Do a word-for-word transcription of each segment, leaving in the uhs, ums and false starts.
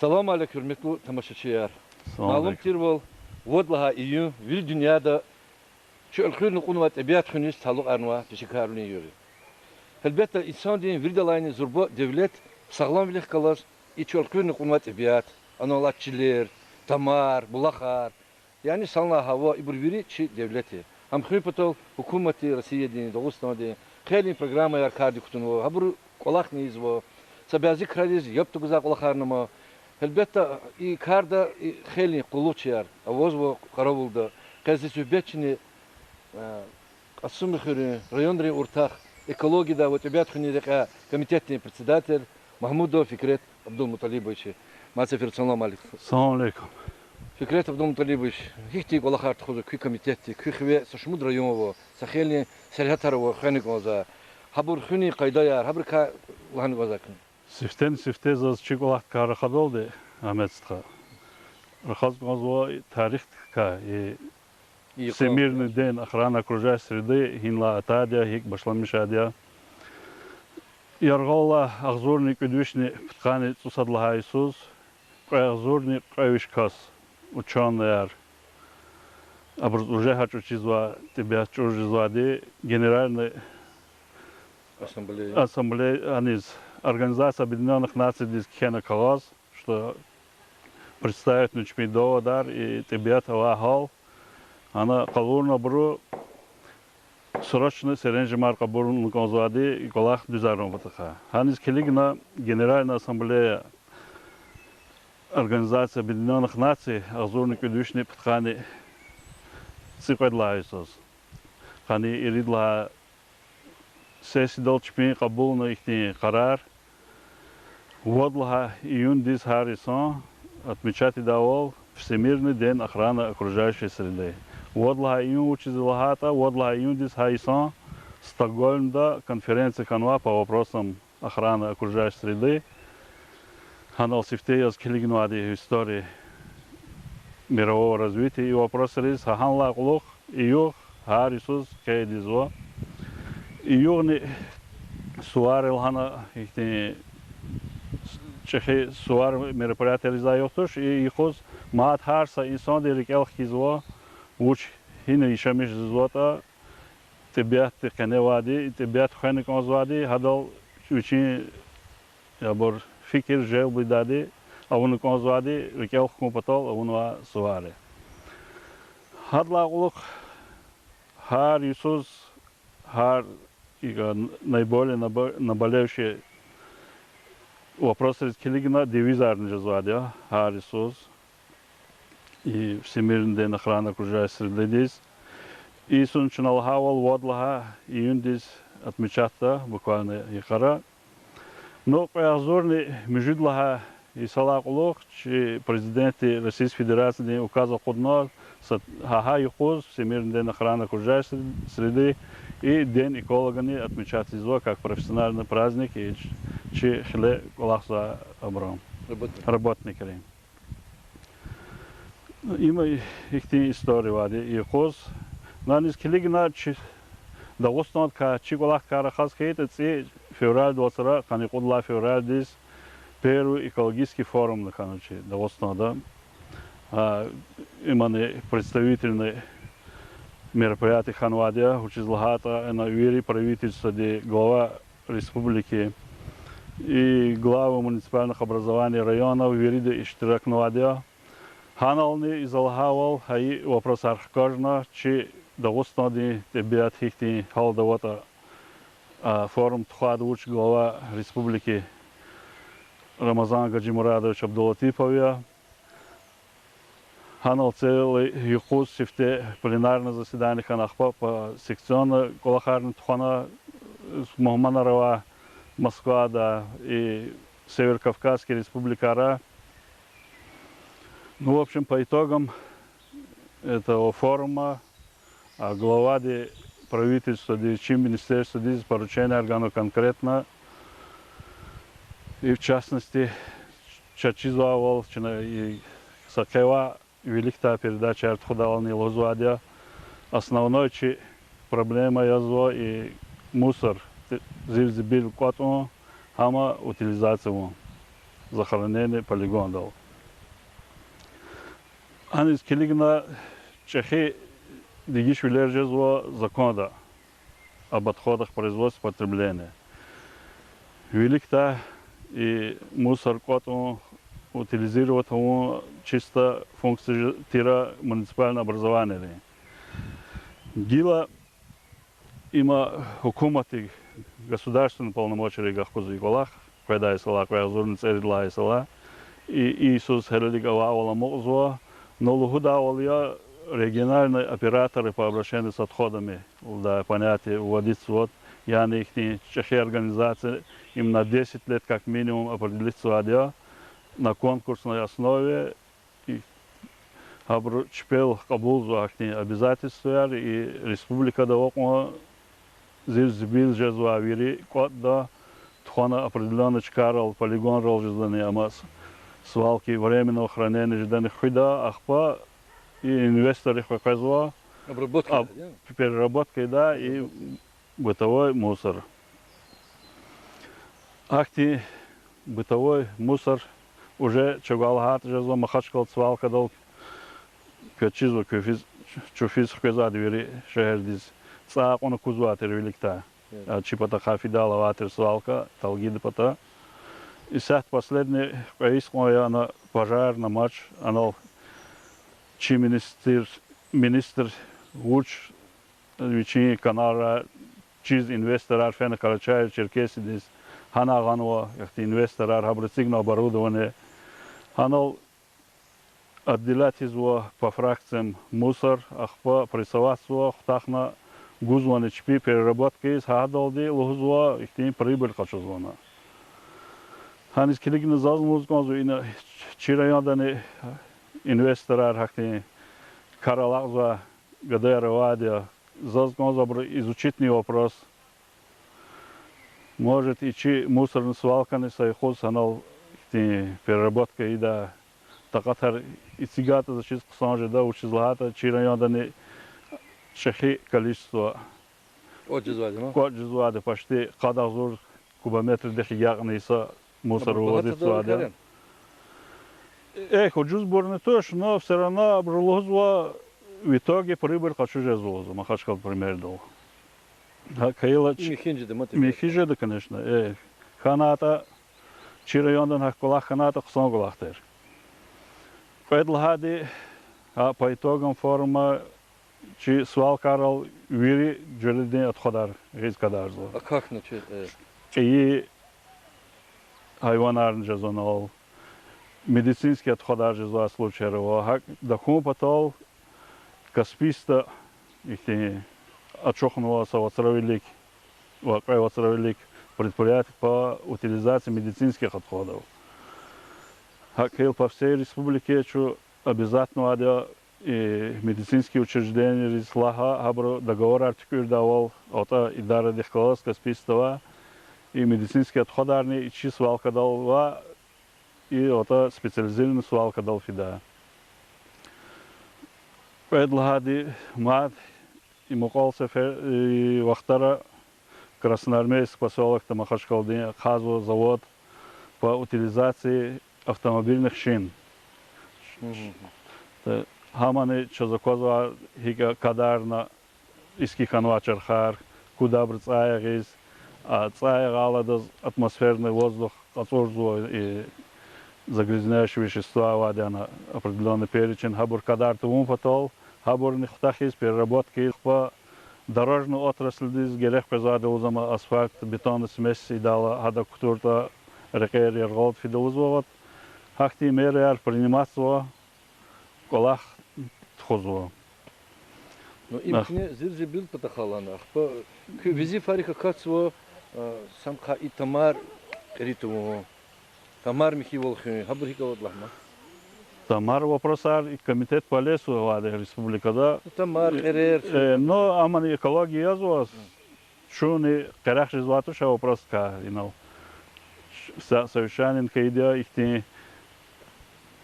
Салам алейк, гьуьрметлу тамашачияр. Салам алейк. Малум тирвал, вад лагьай июнь вири дуьньяда чи элкъуьрни кьунвай тӀебиат хуьниз талукьарнавай пешекарвилин югъ я. Гьелбетда, инсандин виридалайни зурба девлет сагъламвилихъ галаз и чи элкъуьрни кьунвай тӀебиат, ана алай чилер, тамар, булахар, яни санлай гьава, ибур вири чи девлет я. Гьам хуьн патал гьукуматди, Россиядин, Дагъустандин хейлин программаяр кардик кутунва, гьабуру кӀвалахни ийизва. Са бязи крариз яб тагузвай кӀвалахарни ама. Гьелбетда, и карда и хейлин къуллугъчияр авазва къаравулда. Къе зи суьгьбетчини, э, Кьасумхуьруьн районрин уртах, экологиядай ва тӀебиат хуьнин рекьяй комитетдин председатель Магьмудов Фикрет Абдулмуталибович. Мад сефер, салам алейкум. Салам алейкум. Фикрет Абдулмуталибович, гьихьтин кӀвалахар тухузва куь комитетди, куь хиве са шумуд район ава, са хейлин сергьятар ава хвена кӀанзавай. Гьабур хуьнин къайдаяр, гьабурукай лагьана кӀанзавай куьне. Сифтени-сифте заз чи кӀвалахдикай рахадалди, Агьмед стха, рахаз кӀанзава тарихдикай, и Всемирный день охраны окружающей среды гьинлай атайди я, гьикӀ башламишайди я. Яргъаллай агъзурни кӀуьд вишни пудкъанни цӀусад лагьай йисуз кьве агъзурни кьве виш кас, учёныяр, абуруз уже гьа чӀучӀ жезвай, тӀебиат чӀур жезвайди, Генеральный Ассамблея, ассамблея, аниз, Организация Объединённых Нацийдиз кхьена кагъаз, что представитьна чпин доводар, и тӀебиат авай гьал, гьана къалурна абуру срочно серенжемар кьабулна кӀанзавайди и кӀвалах дуьзарун патахъай. Гьаниз килигна Генеральная Ассамблея Организации Объединённых Наций агъзурни кӀуьд вишни пудкъанни цӀикьвед лагьай йисуз. Къанни ирид лагьай сессиядал чпин кьабулна ихьтин къарар: вад лагьай июндиз гьар йисан отмечать ийидайвал Всемирный день охраны окружающей среды. Вад лагьай июнь вучиз лагьайтӀа, вад лагьай июндиз гьа йисан Стокгольмда конференция хьанвай по вопросам охраны окружающей среды. Гьанал сифте яз килигнавайди в истории мирового развития и вопросриз, гьа гьанлай кьулухъ и югъ гьар йисуз къейд ийизва. И югъни сувар лагьана ихьтин чӀехи сувар мероприятияризай югъ туш, и юкъуз мад гьар са инсандин рикӀел хкизва, вуч гьина яшамиш жезватӀа, тӀебиатдин къеневайди, тӀебиат хвена кӀанзавайди, гьадал вичин, абур, фикир желб ийидайди, авуна кӀанзавайди, рикӀел хкун патал авунвай сувар я. Гьадалай кьулухъ гьар йисуз, гьар, и, наиболее набо-, наболевший вопросриз килигна девизарни жезвайди я гьар йисуз и Всемирный день охраны окружающей средыдиз. И йисуз чна лагьайвал вад лагьай июндиз отмечатьда буквально йикъара. Ну, кьве агъзурни муьжуьд лагьай йисалай кьулухъ чи Президентди Российской Федерациядин указ акъудна, са гьа-, гьа юкъуз Всемирный день охраны окружающей среды и День экологани отмечать ийизва как профессиональный праздник и чи хиле кӀвалахзавай абурун, работникрин. Им ихьтин история авайди я и юкъуз. Аниз килигна чи Дагъустандикай, чи кӀвалахдикай рахаз хьайитӀа, цӀи февралдин вацра, къанни кьуд лагьай февралдиз первый экологический форум хьана чи Дагъустанда. А, имани представительный мероприятие хьанвайди я, вучиз лагьайтӀа ина вири правительстводи, глава республики и главы муниципальных образований районов вирида иштиракнавайди я. Гьанални за лагьайвал гьа и вопросар хкажна, чи Дагъустандин тӀебиат гьихьтин гьалда аватӀа, а, форум тухвайди вуч, глава республики Рамазан Гаджимурадович Абдулатипов я. Гьанал целый юкъуз сифте пленарное заседание хьана, ахпа секционный кӀвалахарни тухвана, мугьманар авай Москвадай и Северо-Кавказский республикайрай. Ну, в общем, по итогам этого форума, а, главади правительстводиз, чи министерстводиз порученияр гана конкретно, и в частности, чаз чизвайвал, чна и са къева виликдай передачаяр тухудални лугьузвайди я, основной чи проблема язва и мусор, зив-зибил кӀватӀун, гьам утилизация авун. захоронение полигондал. Аниз килигна чӀехи дегишвилер жезва законда об отходах производства и потребления. Виликдай и мусор кӀватӀун, утилизировать авун чисто функция ж-, тир муниципальный образованийрин. Гила има гьукуматдин, государственный полномочиейри гахкузва и кӀвалах, къведай йисалай, кьве агъзурни цӀерид лагьай йисалай. И, и йисуз гьелелиг авайвал амукьзава, но лугьудайвал я, региональные операторы по обращению с отходами лугьудай понятие вводитьзаватӀа, яни ихьтин чӀехи организация им на десять лет как минимум определитьзавайди я на конкурсной основе, и гьабуру чпел кьабулзава гьахьтин обязательствояр, и республикада акьван зирзибил жезвай вири кӀватӀда, тухвана определённый чкайрал, полигонрал жезвани, амма с-, свалки временного хранения жедани хуьда, ахпа и инвесторрихъ къекъвезва, переработка ийида и бытовой мусор. Ахьтин бытовой мусор уже чавай лагьайтӀа жезва Махачкъала свалкадал квез чизва, куь физ, чун физ хквезвайди вири шегьердиз. ЦӀай акьуна кузвай тир виликдай. А чи патахъай фидайла авай тир свалка, Талгидин пата. Исятда последний кьве йис кьван яна пожарный мач, анал чи министр, министр вуч вичин каналрай чиз инвесторар фена Карачаево-Черкесиядиз, гьана гъанва ихьтин инвесторар, гьабур эцигна оборудование. Гьанал отделять ийизва по фракциям мусор, ахпа прессоватьзава, хутахна гузвани чпи переработка ийиз, гьадалди лугьузва ихьтин прибыль къачузвани. Гьаниз килигна заз лугьуз кӀанзава, ина чи райондани инвесторар гьахьтин кар алакьзавай гадаяр авайди я, заз кӀанзава абуру изучитьни вопрос. Может, и чи мусорный свалкани са юкъуз гьанал ихьтин переработка ийидай такьатар эцигайтӀа, заз чиз хъсан жеда, вучиз лагьайтӀа чи райондани чӀехи количество кӀватӀ жезвайди, почти къад агъзур кубометрдихъ ягъни са мусор вывозитьзавайди я. Эхь, ужузбурни туш, но всё равно абуру лугьузва, в итоге прибыль къачуз жезва лугьузва, Махачкъала примердал. ГьакӀ хьайила, михьи жеда, конечно, э, хьанайтӀа, чи районда гьакӀ кӀвалах хьанайтӀа, хъсан кӀвалах тир. Кьвед лагьайди, гьа по итогам форума чи свалкайрал вири жуьредин отходар гъиз кадарзава. Кьейи гьайванарни жезва анал, медицинский отходар жезвай случайяр ава. ГьакӀ тахьун патал Каспийскда ихьтин ачухнава са вацра вилик ва кьве вацра вилик предприятие по утилизации медицинских отходов. ГьакӀ хьайила по всей республике чун обязательно авайди я, и медицинский учреждениейриз лагьа, гьабуру договорар туькӀуьрдайвал, атӀа идарадихъ галаз Каспийскда авай, и медицинский отходарни и чи свалкадал ва и атӀа специализированный свалкадал фида. Кьвед лагьайди, мад и мукьвал сефер, и вахтара Красноармейский посёлокда Махачкъаладин ахъайзава завод по утилизации автомобильных шин. Гьамани чаз аквазва гьикӀ кадарна иски хьанвай чархар, куд абуру цӀай ягъиз, а цӀай ягъайла адаз атмосферный воздух кьацӀурзава, и загрязняющие вещества авайди я, определённый перечень, гьабур кадар тавун патал, гьабурни хутахиз, переработка ийиз, ахпа дорожный отрасльдиз герек къвезвайди я лугьуз, ам асфальтобетонный смесь ийидайла, гьадак кутуртӀа, рекьер яргъалди фида лугьузва. Гьахьтин мераяр приниматьзава, кӀвалах тухузва. Ну, им куьне зирзибил патахъай лагьана, ахпа куь везифайрик акатзава, а, сам хъа и тамар кьери тавун, тамар михьивал хуьн, гьабур гьикӀ аватӀа лагь ман. Тамар вопросар и комитет по лесу авайди республикада. Ну, тамар, кьерер, э, ну, амани экология язва, чунни къерех жезвай туш а вопросдикай инал. Са-, совещание хьайиди я ихьтин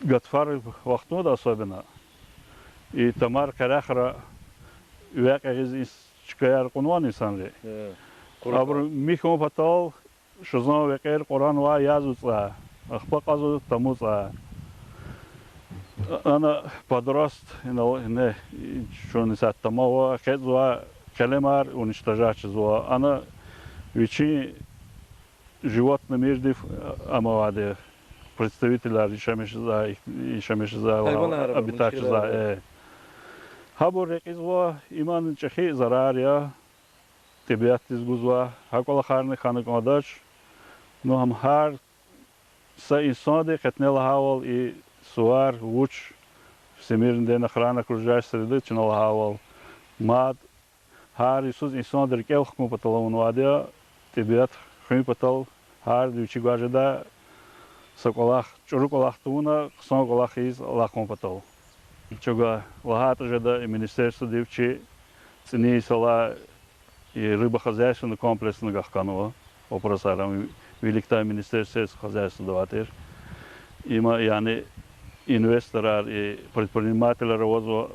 гатфар вахтунда особенно. И тамар къерехра векь ягъиз ин чкаяр кьунвани инсанри. Абуру михьун патал шузан векьер кьуранвай язва цӀай. Ахпа кьазва тамуз а. Ана подрост, инал, не, чун исятда тамава, экъечӀзава, къелемар уничтожать жезва. Ана вичин животный мирдив амавайди представителар яшамиш жезвай, яшамиш жезвай, обитать жезвай, э. Гьабур рекьизва, иман чӀехи зарар я, тӀебиатдиз гузва, гьа кӀвалахарни хьана кӀандач. Ну, гьам гьар са инсанди кьетӀен лагьайвал и сувар вуч, Всемирный день охраны окружающей среды чна лагьайвал, мад гьар йисуз инсанди рикӀел хкун патал авунвайди я, тӀебиат хуьн патал, гьарда вичи гваз жеда, са кӀвалах, чӀуру кӀвалах тавуна, хъсан кӀвалах ийиз алахъун патал. Чавай лагьайтӀа жеда и министерстводив чи цӀинин йисалай и рыбохозяйственный комплексни вахканва, вопросар ам виликдай министерство сельского хозяйства авай тир. Има, яни, инвесторар и предпринимателар авазва,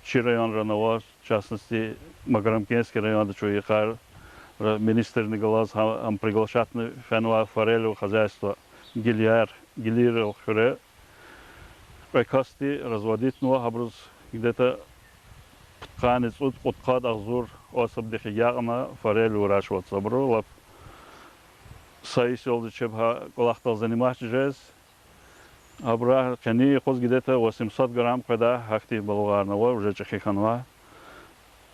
чи районрани ава, в частности, Макарамкентский районда чун йикъара министрни галаз гьа-, ам приглашатьна фенва форелевое хозяйство, гилияр, гилирал хуьре. Кьве касди разводитьнава, гьабуруз где-то пудкъанни цӀуд-кьудкъад агъзур особдихъ агакьна форель урачватзавайбуру, лап са йисалди чеб гьа кӀвалахдал заниматься жез. Абуру къенин юкъуз где-то восемьсот грамм къведай гьахьтин балугъарни ава, уже чӀехи хьанвай.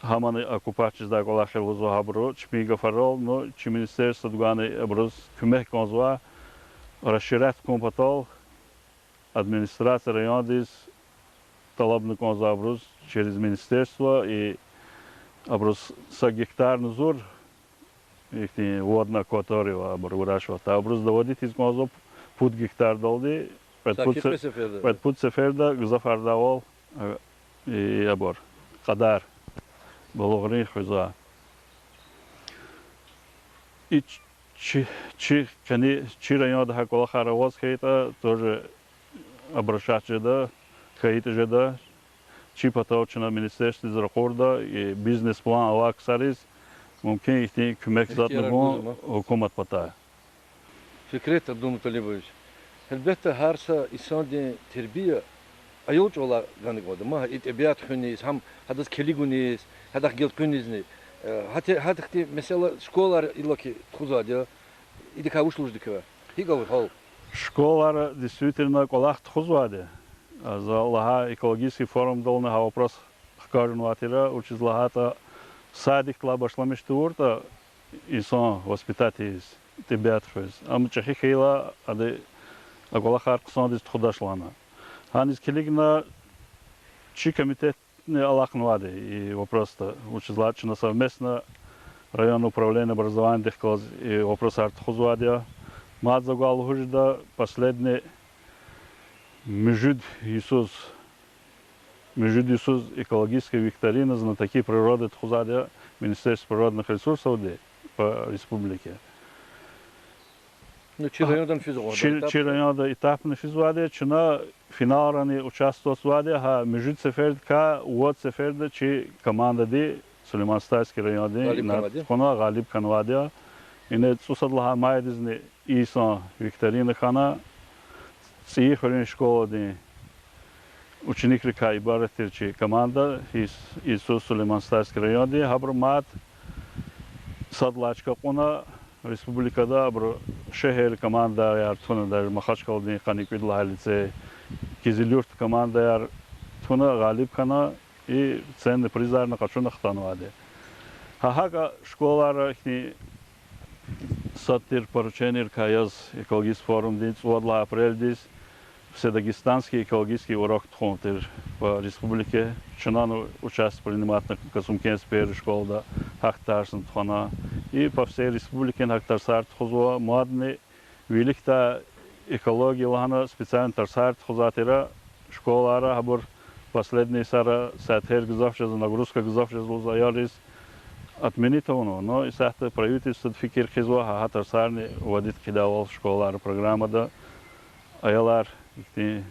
Гьамани окупать жездай кӀвалах я лугьузва гьабуру, чпин гафарал, ну, чи министерстводи гвайни абуруз куьмек кӀанзава, расширять хьун патал администрация райондиз тӀалабна кӀанзава абуруз через министерство, и абуруз са гектарни зур ихьтин водный акватория ава, абур урачватӀа, абуруз доводить ийиз кӀанзава пуд гектардалди, кьвед-пуд се-, кьвед-пуд сеферда гзаф ардайвал, и, и абур, кьадар, балугърин хуьзвай. И чи, чи, къени чи районда гьа кӀвалахар аваз хьайитӀа, тоже обращаться жеда, хьайитӀа жеда, чи патав чна министерстводиз ракъурда, и бизнес-план авай ксариз мумкин ихьтин куьмек затӀни гун гьукумат патай. Фикрет Абдулмуталибович, гьелбетда, гьар са инсандин тербия аял чӀавалай гана кӀанда, ма гьа и тӀебиат хуьниз, гьам гьадаз килигуниз, гьадахъ гелкъуьнизни. Э, гьа те-, гьадахъди месэла школайра иллаки тухузвайди я, идакай вуч лугьуз диква? ГьикӀ ава гьал? Школайра действительно кӀвалах тухузвайди я. За лагьай экологический форумдални гьа вопрос хкажнавай тир, вучиз лагьайтӀа садикдилай башламиш тавуртӀа инсан воспитать ийиз, тӀебиат хуьз, ам чӀехи хьайила ада а кӀвалахар хъсандиз тухудач лагьана. Гьаниз килигна чи комитетни алахънавайди я и вопросда, вучиз лагьайтӀа чна совместно районное управление образованидихъ галаз и вопросар тухузвайди я. Мад за гвай лугьуз жеда, последний муьжуьд йисуз, муьжуьд йисуз экологическая викторина «Знатоки природы» тухузвайди я Министерство природных ресурсовди по республике. Ну, чи районда физва, чи районда этапно физвайди я, чна финалрани участвоватьзавайди я, гьа муьжуьд сефердикай вад сеферда чи командади Сулейман-Стальский райондин тухвана, гъалиб хьанвайди я. Ингье цӀусад лагьай майдизни инсан викторина хьана, ЦӀийи хуьруьн школадин ученикрикай ибарат тир чи команда, йис-, йисуз Сулейман-Стальский райондин, гьабуру мад сад лагьай чка кьуна республикада, абуру шегьеррин командаяр туна, даже Махачкъаладин къанни кӀуьд лагьай лицей, Кизилюртдин командаяр туна, гъалиб хьана, и ценный призарни къачуна хтанвайди я. Гьа гьакӀа школайра ихьтин сад тир поручениерикай яз экологический форумдин цӀувад лагьай апрелдиз вседагестанский экологический урок тухун тир по республике. Чна участие приниматьна Касумкентский первый школада гьахьтин тарсни тухвана. И по всей республике гьахьтин тарсар тухузва. Мадни виликдай экология лагьана специальный тарсар тухузвай тир школайра, гьабур последний йисара сятер гзаф жезва, нагрузка гзаф жезва лугьуз аялриз, отменить авунва. Но исятда правительстводи фикир хъийизва гьа, гьа тарсарни вадид хъийидайвал школайра программада, аялар ихьтин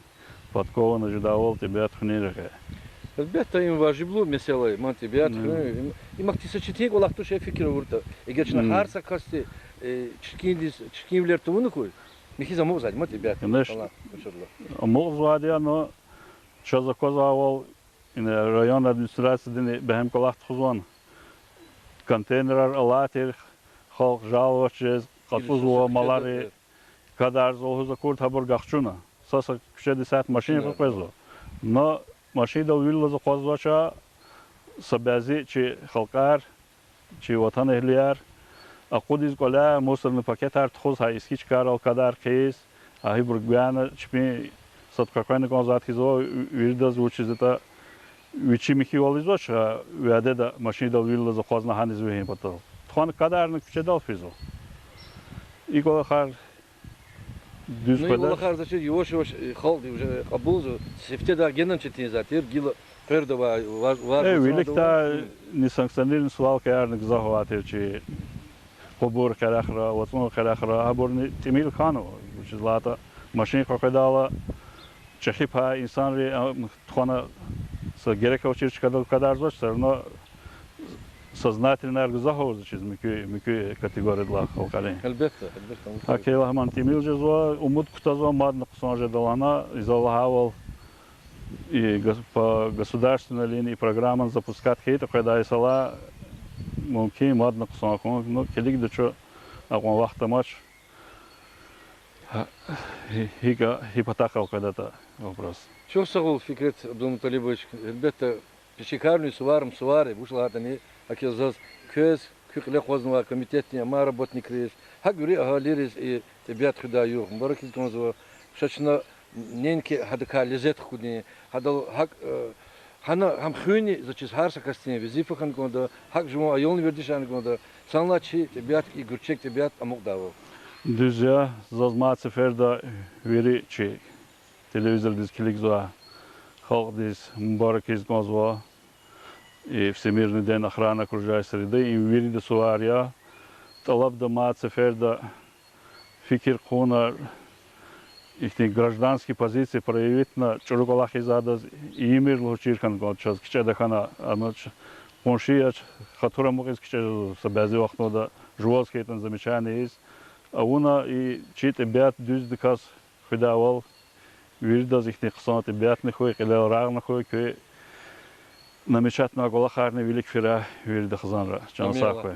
подкованный жедайвал тӀебиат хуьнин рекье. Гьелбетда, им важиблу месэла я, ман тӀебиат хуьн, им, им ахьтин са четин кӀвалах туш, фикир авуртӀа. Эгер чна гьар са касди, э, чиркиндиз, чиркинвилер тавуна хьуй, Михьиз амукьзавайди ма тӀебиат, конечно, амукьзавайди я, но чаз аквазвайвал, ина район администрациядини бегьем кӀвалах тухузван, контейнерар алай тир, халкь жаловать жез, къацӀузва малари, кадарзава лугьуз акурди, гьабур гахчуна. Са-са куьчеда исятда машин къекъвезва. Но машиндал вил алаз акъвазвач, са бязи чи халкьар, чи ватанэгьлияр акъудиз кӀваляй мусорный пакетар тухуз, гьа иски чкайрал кадар хъийиз, гьа гьибур гвяна чпин сад къекъвена кӀанзавайди хьиз, виридаз вучиз ятӀа вичи михьивал ийизвач, гьа вядеда машиндал вил алаз акъвазна гьаниз вегьин патал. Тухвана кадарна куьчедал физва. И кӀвалахар дуьз къведа. Ну, и кӀвалахар заз чиз яваш-яваш, э, халкьди уже кьабулзава, сифтедай генани четинзавай тир, гила къвердавай, вар-, вар-, Э, виликдай несанкционированный свалкаярни гзаф авай тир чи Къубур къерехра, ВацӀун къерехра, абурни тӀимил хьанва, вучиз лагьайтӀа машин къекъведайла чӀехи пай инсанри, а, тухвана са герек авачир чкадал кадарзавач, всё равно сознательно-яр гзаф ава заз чиз муькуь, муькуь категориядилай халкьарин. Гьелбетда, гьелбетда, мумкин. ГьакӀ хьайила гьам тӀимил жезва, умуд кутазва, мадни хъсан жедалана, и за лагьайвал, и гос-, по государственной линии программани запускать хьайитӀа къведай йисалай, мумкин, мадни хъсан хьун, ну, килигда чун, акьван вахт амач. Гьа, гьи-, гьикӀ, гьи патахъай къведатӀа вопрос. Чухсагъул, Фикрет Абдулмуталибович, гьелбетда, пешекарни сувар, сувар я, вуч лагьайтӀани, гьакӀ заз квез, куь кьиле акъвазнавай комитетдин амай работникриз, гьакӀ вири агьалийриз и тӀебиат хуьдай югъ мубаракиз кӀанзава. Ша чна неинки гьадакай лезет хкудин, гьадал гьакӀ, э, гьана гьам хуьнни заз чиз гьар са касдин везифа хьана кӀанда, гьакӀ жуван аялни вердишарна кӀанда, санлай чи тӀебиат, и гуьрчег тӀебиат амукьдайвал. Дуьз я, заз мад сеферда вири чи телевизордиз килигзавай халкьдиз мубаракиз кӀанзава и Всемирный день охраны окружающей среды, им вирида сувар я. ТӀалабда мад сеферда фикир хъувуна, ихьтин гражданский позиция проявитьна, чӀуру кӀвалах ийизвайдаз ийимир лугьуз чир хьана кӀанда чаз, кичӀеда хьана, ана ч-, къунши я, хатур амукьиз кичӀе жезва са бязи вахтунда, жуваз хьайитӀани замечание ийиз. Авуна и чи тӀебиат дуьздаказ хуьдайвал, виридаз ихьтин хъсан тӀебиатни хьуй, кьилел рагъни хьуй, куь намечатнавай кӀвалахарни вилик фирай вирида хизанра. Чан сагъ хьуй.